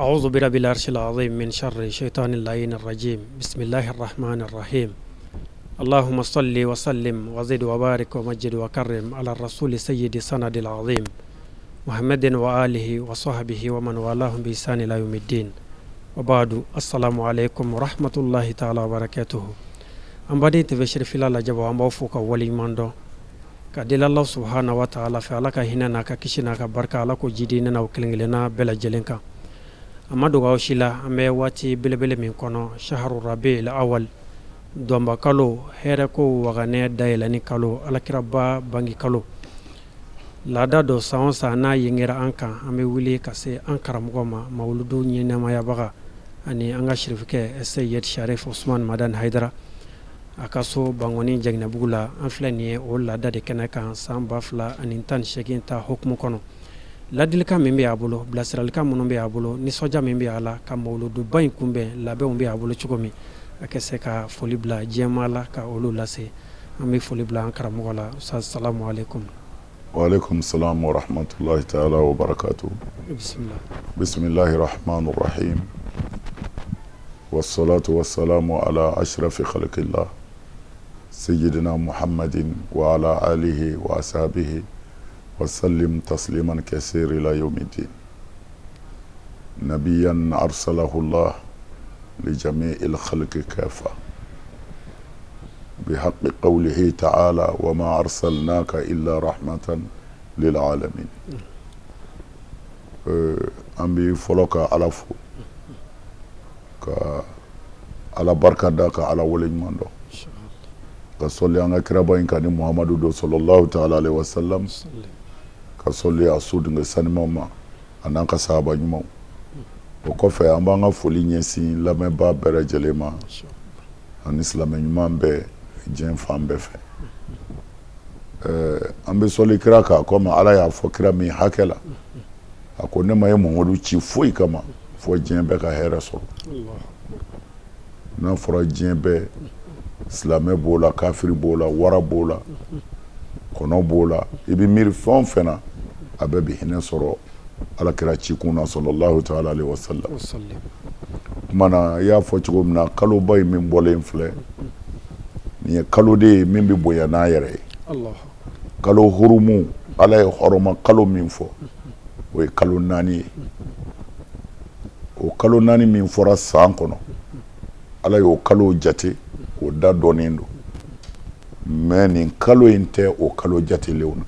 أعوذ برب العرش العظيم من شر الشيطان اللعين الرجيم. بسم الله الرحمن الرحيم. اللهم صل وسلم وزد وبارك ومجد وكرم على الرسول سيد سند العظيم محمد وآله وصحبه ومن والاهم بإحسان إلى يوم الدين. وبعد، السلام عليكم ورحمة الله تعالى وبركاته. An baden TV Cherifila lajɛbaaw, an b'aw fo ka waleɲuman dɔn ka deli Allah subahana wa taala fɛ, Ala ka hinɛ n'a ka kisi n'a ka barika, Ala ko jidi ne n'aw kelen kelenna bɛɛ lajɛlen kan. A ma dogo aw si la, an bɛ waati belebele min kɔnɔ, shahru rabiul awal, dɔnba kalo, hɛrɛ ko waganɛ dayɛlɛni kalo, alakiraba bangi kalo. Laada dɔ san o san n'a yengera an kan, an bɛ wuli ka se an karamɔgɔ ma, mawuludu ɲɛnamayabaga ani an ka sirifikɛ Seyid Sharif Usman Madani Hayidara, a ka so Bankɔni Jaginɛbugu la. An filɛ nin ye o laada de kɛnɛ kan san 2018 ta hukumu kɔnɔ. Ladilikan min bɛ a bolo, bilasiralikan minnu bɛ a bolo, nisɔndiya min bɛ a la ka mawuluduba in kunbɛn, labɛnw bɛ a bolo cogo min, a kɛ se ka foli bila diɲɛmaa la ka olu lase. An bɛ foli bila an karamɔgɔ la. Ustaz, salamu aleykum. Waaleykum salam wa rahmatulahi taala wa barakatu. Bisimila. Bisimilahi rahmani rahim. Wassalatu wassalamu ala ashrafi khalqillah sayyidina Muhammadin wa ala alihi wa ashabihi wa sallim tasliman kasir ila yawmiddin. Nabiyan arsalahu Allah li jami'il khalqi kafa. Bihaqi qawlihi ta'ala wa ma arsalnaka illa rahmatan lil alamin. An bɛ fɔlɔ ka Ala fo, ka Ala barika da, ka Ala waleɲuman dɔn, ka sɔli an ka kiraba in kan ni Muhamadu don sallallahu ta'ala alaihi wa sallam, ka sɔli a so denkɛ sanumanw ma a n'an ka sahaba ɲumanw. O kɔfɛ, an b'an ka foli ɲɛsin lamɛnbaa bɛɛ lajɛlen ma ani silamɛ ɲuman bɛɛ diɲɛ fan bɛɛ fɛ. An bɛ sɔli kira kan, komi Ala y'a fɔ kira min hakɛ la, a ko ne ma ye Muhamadu ci foyi kama fo diɲɛ bɛɛ ka hɛrɛ sɔrɔ. N'a fɔra diɲɛ bɛɛ, silamɛ b'o la, kafiri b'o la, wara b'o la, kɔnɔ b'o la, i bɛ miiri fɛn o fɛn na, a bɛɛ bɛ hinɛ sɔrɔ Ala kira cikun na sallallahu ta'ala alaihi wa sallam. Tuma na, i y'a fɔ cogo min na, kaloba in min bɔlen filɛ nin ye, kalo de ye min bɛ bonya n'a yɛrɛ ye. Kalo hurumu, Ala ye hɔrɔma kalo min fɔ, o ye kalo 4 ye. O kalo 4 min fɔra san kɔnɔ, Ala y'o kalo jate, o da dɔnnen don. Mais nin kalo in tɛ o kalo jatelenw na.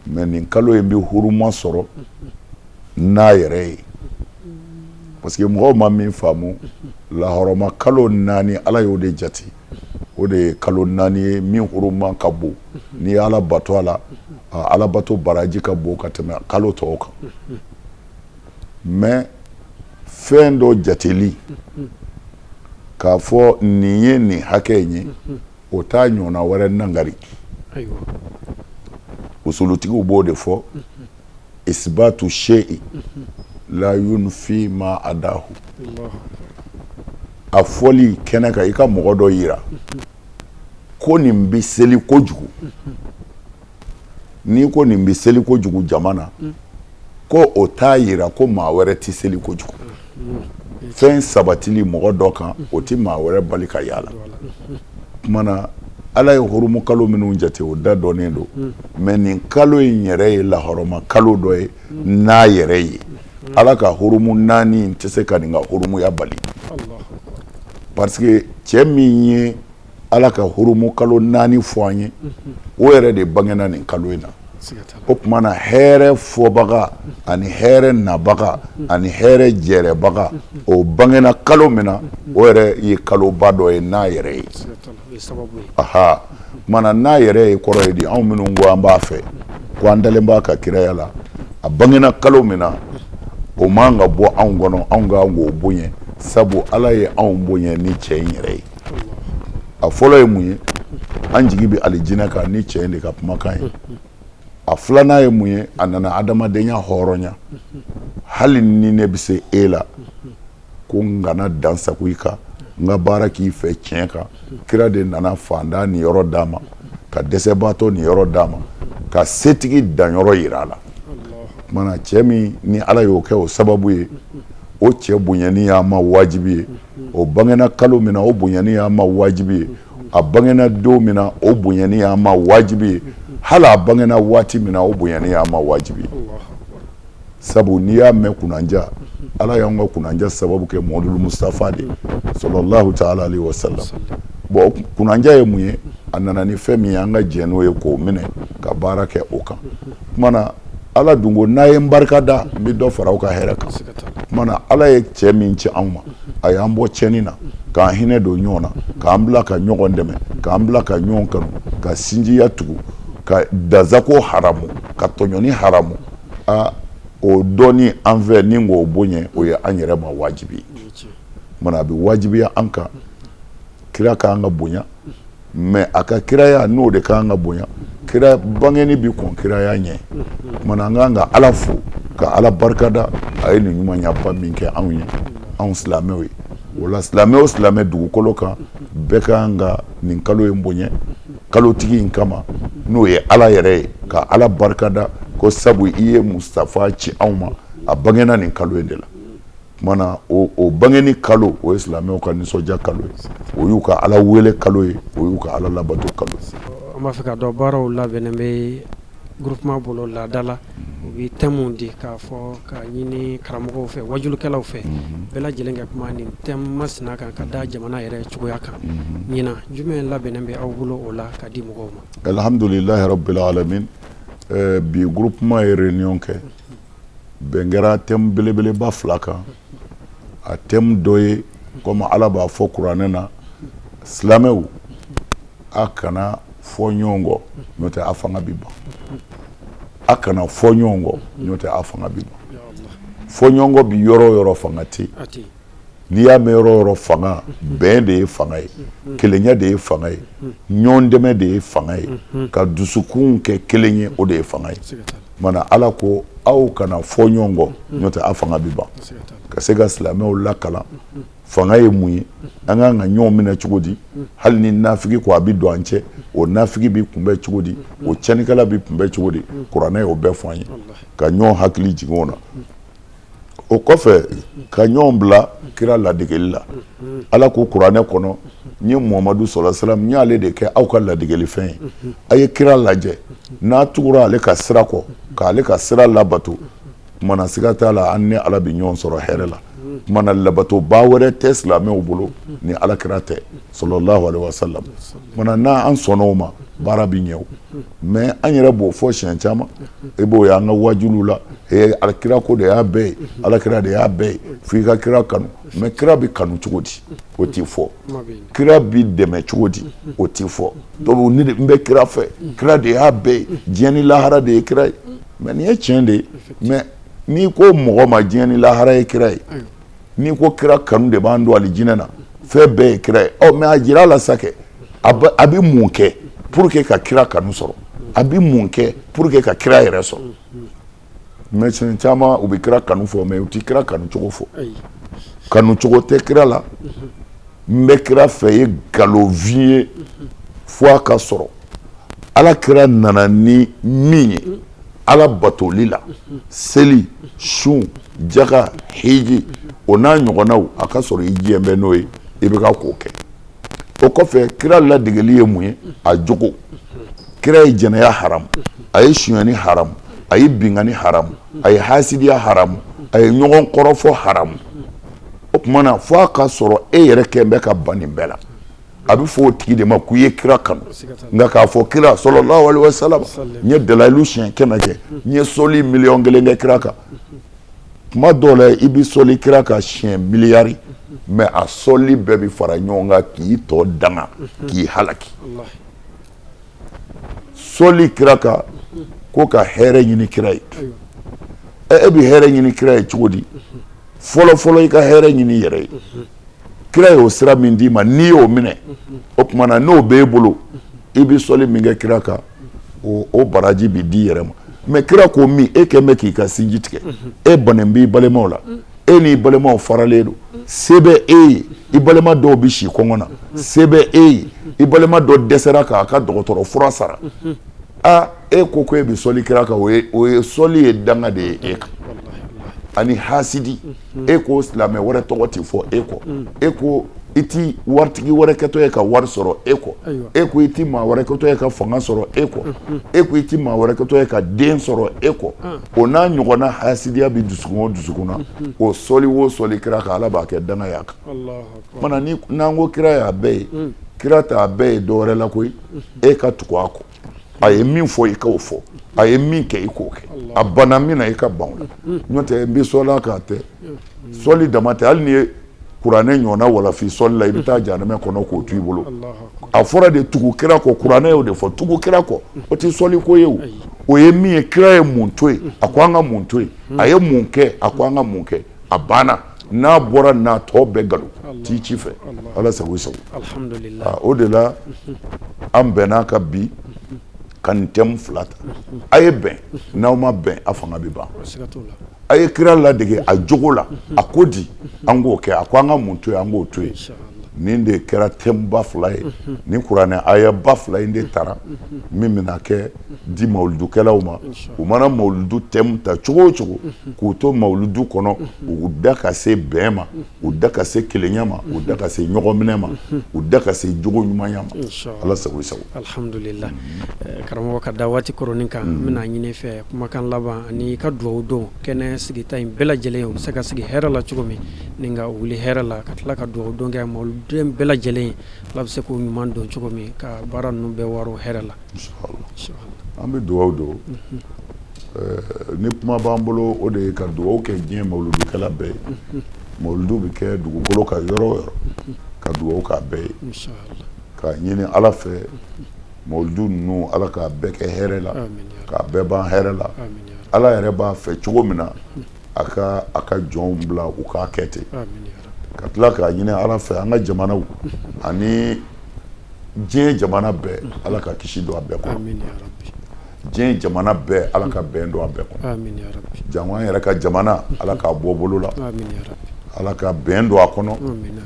Mais nin kalo in bɛ huruma sɔrɔ n'a yɛrɛ ye, parce que mɔgɔw ma min faamu, lahɔrɔma kalo 4, Ala y'o de jate, o de ye kalo 4 ye min huruma ka bon. N'i ye Ala bato a la, Ala bato baraji ka bon ka tɛmɛ kalo tɔw kan. Mais fɛn dɔ jateli k'a fɔ nin ye nin hakɛ in ye, o t'a ɲɔgɔnna wɛrɛ nangari. Usulutigiw b'o de fɔ, isbatu shay'i la yunfi ma adahu. A fɔli kɛnɛ kan, i ka mɔgɔ dɔ yira ko nin bɛ seli kojugu, n'i ko nin bɛ seli kojugu jama na, ko o t'a yira ko maa wɛrɛ tɛ seli kojugu. Fɛn sabatili mɔgɔ dɔ kan, o tɛ maa wɛrɛ bali ka yala. Tuma na, Ala ye hurumu kalo minnu jate, o da dɔnnen don. Mais nin kalo in yɛrɛ ye lahɔrɔma kalo dɔ ye n'a yɛrɛ ye. Ala ka hurumu 4 in tɛ se ka nin ka hurumuya bali, parce que cɛ min ye Ala ka hurumu kalo 4 fɔ an ye, o yɛrɛ de bangena nin kalo in na. O tuma na, hɛrɛ fɔbaga ani hɛrɛ nabaga ani hɛrɛ jɛrɛbaga, o bangena kalo min na, o yɛrɛ ye kaloba dɔ ye n'a yɛrɛ ye. Aha, tuma na, n'a yɛrɛ ye kɔrɔ ye di, anw minnu ko an b'a fɛ, ko an dalen b'a ka kiraya la, a bangena kalo min na, o man ka bɔ anw kɔnɔ. Anw k'an k'o bonya, sabu Ala ye anw bonya ni cɛ in yɛrɛ ye. A fɔlɔ ye mun ye? An jigi bɛ alijinɛ kan ni cɛ in de ka kumakan ye. A filanan ye mun ye? A nana adamadenya hɔrɔnya. Hali ni ne bɛ se e la, ko n kana dan sago i kan, n ka baara k'i fɛ tiɲɛ kan. Kira de nana fantan ni yɔrɔ d'a ma, ka dɛsɛbaatɔ ni yɔrɔ d'a ma, ka setigi danyɔrɔ yira a la. Tuma na, cɛ min ni Ala y'o kɛ o sababu ye. O cɛ bonyani y'an ma wajibi ye. O bangena kalo min na, o bonyani y'an ma wajibi ye. A bangena don min na, o bonyani y'an ma wajibi ye. Hali a bangena waati min na, o bonyani y'an ma wajibi ye. Sabu n'i y'a mɛn kunnanja, Ala y'an ka kunnanja sababu kɛ Muhamadu Mustafa de sallallahu ta'ala alaihi wa sallam. Bon, kunnanja ye mun ye? A nana ni fɛn min ye, an ka jɛn n'o ye k'o minɛ ka baara kɛ o kan. Tuma na Ala dun ko n'a ye n barika da, n bɛ dɔ fara aw ka hɛrɛ kan. Tuma na Ala ye cɛ min ci anw ma, a y'an bɔ tiɲɛni na, k'an hinɛ don ɲɔgɔn na, k'an bila ka ɲɔgɔn dɛmɛ, k'an bila ka ɲɔgɔn kanu, ka sinjiya tugu, ka dasako haramu, ka tɔɲɔni haramu. Aa, o dɔnni an fɛ ni k'o bonya, o ye an yɛrɛ ma wajibi ye. Tuma na a bɛ wajibiya an kan, kira k'an ka bonya, mais a ka kiraya n'o de k'an ka bonya. Kira bangeni bi kɔn kiraya ɲɛ. Tuma na an k'an ka Ala fo ka Ala barikada, a ye nin ɲumanyaba min kɛ anw ye, anw silamɛw ye. O la, silamɛ o silamɛ dugukolo kan, bɛɛ k'an ka nin kalo in bonya kalotigi in kama, n'o ye Ala yɛrɛ ye, ka Ala barikada ko sabu i ye Mustafa ci anw ma, a bangena nin kalo in de la. Tuma na o bangeni kalo, o ye silamɛw ka nisɔndiya kalo ye, o y'u ka Ala wele kalo ye, o y'u ka Ala labato kalo ye. An b'a fɛ ka dɔn, baaraw labɛnnen bɛ groupement bolo laada la, u bɛ thème di k'a fɔ ka ɲini karamɔgɔw fɛ, wajukɛlaw fɛ, bɛɛ lajɛlen ka kuma nin thème masina kan ka da jamana yɛrɛ cogoya kan. Ɲinan, jumɛn labɛnnen bɛ aw bolo o la ka di mɔgɔw ma? Alhamdulilahi rabbil alamin. Bi groupement ye réunion kɛ, bɛn kɛra thème belebeleba fila kan. A thème dɔ ye, comme Ala b'a fɔ kuranɛ na, silamɛw a kana fɔ ɲɔgɔn kɔ, n'o tɛ a fanga bi ban. A kana fɔ ɲɔgɔn kɔ, n'o tɛ a fanga bi ban. Fɔ ɲɔgɔn kɔ bi yɔrɔ o yɔrɔ, fanga tɛ yen. N'i y'a mɛn yɔrɔ o yɔrɔ fanga, bɛn de ye fanga ye, kelenya de ye fanga ye, ɲɔgɔn dɛmɛ de ye fanga ye, ka dusukun kɛ kelen ye, o de ye fanga ye. Mana Ala ko aw kana fɔ ɲɔgɔn kɔ, n'o tɛ a fanga bi ban. Ka se ka silamɛw lakalan fanga ye mun ye, an k'an ka ɲɔgɔn minɛ cogo di, hali ni nafigi ko a bɛ don an cɛ, o nafigi bɛ kunbɛn cogo di, o tiɲɛnikɛla bɛ kunbɛn cogo di, kuranɛ y'o bɛɛ fɔ an ye, ka ɲɔgɔn hakili jigin o na. O kɔfɛ, ka ɲɔgɔn bila kira ladegeli la. Ala ko kuranɛ kɔnɔ, n ye Muhamadu sɔrɔ salam, n y'ale de kɛ aw ka ladegelifɛn ye. A ye kira lajɛ, n'a tugura ale ka sira kɔ, k'ale ka sira labato, kumana siga t'a la, an ni Ala bɛ ɲɔgɔn sɔrɔ hɛrɛ la. Kumana labatoba wɛrɛ tɛ silamɛw bolo ni ala kira tɛ, sallallahu alaihi wasallam. Kumana n'an sɔnna o ma, baara bɛ ɲɛ o. Mais an yɛrɛ b'o fɔ siɲɛ caman, e b'o ye an ka wajuliw la, ee, alakira ko de y'a bɛɛ ye, alakira de y'a bɛɛ ye, fo i ka kira kanu. Mais kira bɛ kanu cogo di? O t'i fɔ. Kira bɛ dɛmɛ cogo di? O t'i fɔ. Donc ne de n bɛ kira fɛ, kira de y'a bɛɛ ye, diɲɛ ni lahara de ye kira ye. Mais nin ye tiɲɛ de ye, mais n'i ko mɔgɔ ma diɲɛ ni lahara ye kira ye, n'i ko kira kanu de b'an don alijinɛ na, fɛn bɛɛ ye kira ye, ɔ, mais a jira a la sa kɛ, a bɛ mun kɛ pour que ka kira kanu sɔrɔ? A bɛ mun kɛ pour que ka kira yɛrɛ sɔrɔ? Mais siɲɛ caman u bɛ kira kanu fɔ, mais u tɛ kira kanu cogo fɔ. Kanu cogo tɛ kira la. N bɛ kira fɛ ye nkalonfin ye. Fo a ka sɔrɔ ala kira nana ni min ye ala batoli la, seli, sun, jaga, hiji, o n'a ɲɔgɔnnaw, a ka sɔrɔ i diɲɛ bɛ n'o ye, i bɛ ka k'o kɛ. O kɔfɛ, kira ladegeli ye mun ye? A jogo. Kira ye jɛnɛya haramu, a ye sonyani haramu, a ye binkanni haramu, a ye hasidiya haramu, a ye ɲɔgɔn kɔrɔfɔ haramu. O tuma na fo a ka sɔrɔ e yɛrɛ kɛ bɛ ka ban nin bɛɛ la, a bɛ fɔ o tigi de ma k'i ye kira kanu. Nka k'a fɔ kira sallallahu alaihi wasallam, n ye dalayilu siɲɛ 100 kɛ, n ye sɔli 1 miliyɔn kɛ kira kan. Tuma dɔw la i bɛ sɔli kira kan siɲɛ miliyari, mais a sɔli bɛɛ bɛ fara ɲɔgɔn kan k'i tɔ danga, k'i halaki. Sɔli kira kan ko ka hɛrɛ ɲini kira ye, e bɛ hɛrɛ ɲini kira ye cogo di? Fɔlɔ fɔlɔ, i ka hɛrɛ ɲini i yɛrɛ ye. Kira y'o sira min d'i ma, n'i y'o minɛ, o tuma na n'o b'e bolo, i bɛ sɔli min kɛ kira kan, o baraji bɛ di yɛrɛ ma. Mais kira ko min, e kɛn bɛ k'i ka sinji tigɛ, e bannen b'i balimaw la, e n'i balimaw faralen don, se bɛ e ye, i balima dɔw bɛ si kɔngɔ na, se bɛ e ye, i balima dɔ dɛsɛra k'a ka dɔgɔtɔrɔ fura sara. Aa, e ko e bɛ sɔli kira kan, o ye sɔli ye danga de ye e kan. Ani hasidi, e ko silamɛ wɛrɛ tɔgɔ tɛ fɔ e kɔ, e ko i ti waritigi wɛrɛ kɛtɔ ye ka wari sɔrɔ e kɔ, e ko i ti maa wɛrɛ kɛtɔ ye ka fanga sɔrɔ e kɔ, e ko i ti maa wɛrɛ kɛtɔ ye ka den sɔrɔ e kɔ. O n'a ɲɔgɔnna hasidiya bɛ dusukun o dusukun na, o sɔli o sɔli kira kan, Ala b'a kɛ danga y'a kan. Mana ni n'an ko kira y'a bɛɛ ye, kira t'a bɛɛ ye dɔwɛrɛ la koyi, e ka tugu a kɔ. A ye min fɔ, i k'o fɔ. A ye min kɛ, i k'o kɛ. A banna min na, i ka ban o la. N'o tɛ n bɛ sɔli k'a tɛ sɔli dama tɛ. Hali n'i ye kuranɛ ɲɔgɔnna walafi sɔli la, i bɛ taa jahanama kɔnɔ k'o to i bolo. A fɔra de tugu kira kɔ. Kuranɛ y'o de fɔ, tugu kira kɔ. O tɛ sɔli ko ye. O o ye min ye, kira ye mun to yen, a ko an ka mun to yen, a ye mun kɛ, a ko an ka mun kɛ, a banna. N'a bɔra n'a tɔ bɛɛ nkalon t'i ci fɛ. Ala sago i sago. O de la an bɛnna ka bi ka nin thème fila ta. A ye bɛn, n'aw ma bɛn, a fanga bɛ ban. A ye kira ladege a jogo la, a ko di, an k'o kɛ. A ko an ka mun to yen, an k'o to yen. Nin de kɛra thème ba fila ye. Nin kuranɛ aya ba fila in de taara min bɛna kɛ di mawuludukɛlaw ma. U mana mawuludu thème ta cogo o cogo, k'u to mawuludu kɔnɔ, u da ka se bɛn ma, u da ka se kelenya ma, u da ka se ɲɔgɔnminɛ ma, u da ka se jogo ɲumanya ma. Ala sago i sago. Alhamdulillah. Karamɔgɔ, ka da waati koronin kan, n bɛna ɲini fɛ kumakan laban ani ka dugawu don kɛnɛ sigita in bɛɛ lajɛlen, u bɛ se ka sigi hɛrɛ la cogo min, ni ka wuli hɛrɛ la, ka tila ka dugawu don kɛ mawuluden bɛɛ lajɛlen, Ala bɛ se k'u ɲuman don cogo min, ka baara ninnu bɛɛ waro hɛrɛ la. An bɛ dugawu don ni kuma b'an bolo, o de ye ka dugawu kɛ diɲɛ mawuludukɛla bɛɛ ye. Mawuludu bɛ kɛ dugukolo kan yɔrɔ o yɔrɔ, ka dugawu k'a bɛɛ ye, k'a ɲini Ala fɛ, mawuludu ninnu, Ala k'a bɛɛ kɛ hɛrɛ la, k'a bɛɛ ban hɛrɛ la. Ala yɛrɛ b'a fɛ cogo min na, a ka a ka jɔnw bila u k'a kɛ ten. Ka tila k'a ɲini Ala fɛ, an ka jamanaw ani diɲɛ jamana bɛɛ, Ala ka kisi don a bɛɛ kɔnɔ. Diɲɛ jamana bɛɛ, Ala ka bɛn don a bɛɛ kɔnɔ. Jango an yɛrɛ ka jamana, Ala k'a bɔ bolo la, Ala ka bɛn don a kɔnɔ,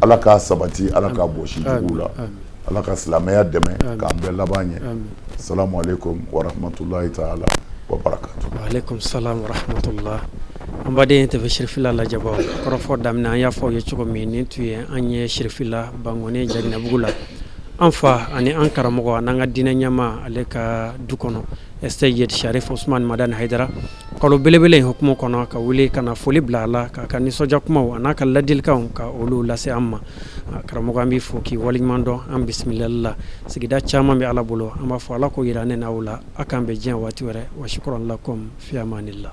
Ala k'a sabati, Ala k'a bɔsi juguw la, Ala ka silamɛya dɛmɛ, k'an bɛɛ laban ɲɛ. Salamu aleykum warahmatulahi taala wa barakatu. Aleykum salam warahmatullah. An baden TV Sirifila lajɛbaw, kɔrɔfɔ daminɛ, an y'a fɔ aw ye cogo min, nin tun ye an ye Sirifila Bankoni Jaginɛbugu la, an fa ani an karamɔgɔ ani an ka diinɛ ɲɛmaa, ale ka du kɔnɔ, Seyid Sharif Usman Madani Hayidara. Kalo belebele in hukumu kɔnɔ, ka wuli ka na foli bila a la, k'a ka nisɔndiya kumaw a n'a ka ladilikanw ka olu lase an ma. Karamɔgɔ, an b'i fo k'i waleɲuman dɔn an bisimilali la. Sigida caman bɛ Ala bolo, an b'a fɔ Ala k'o jira ne n'aw la. A k'an bɛn diɲɛ waati wɛrɛ. Wa shukran lakum fi amanillah.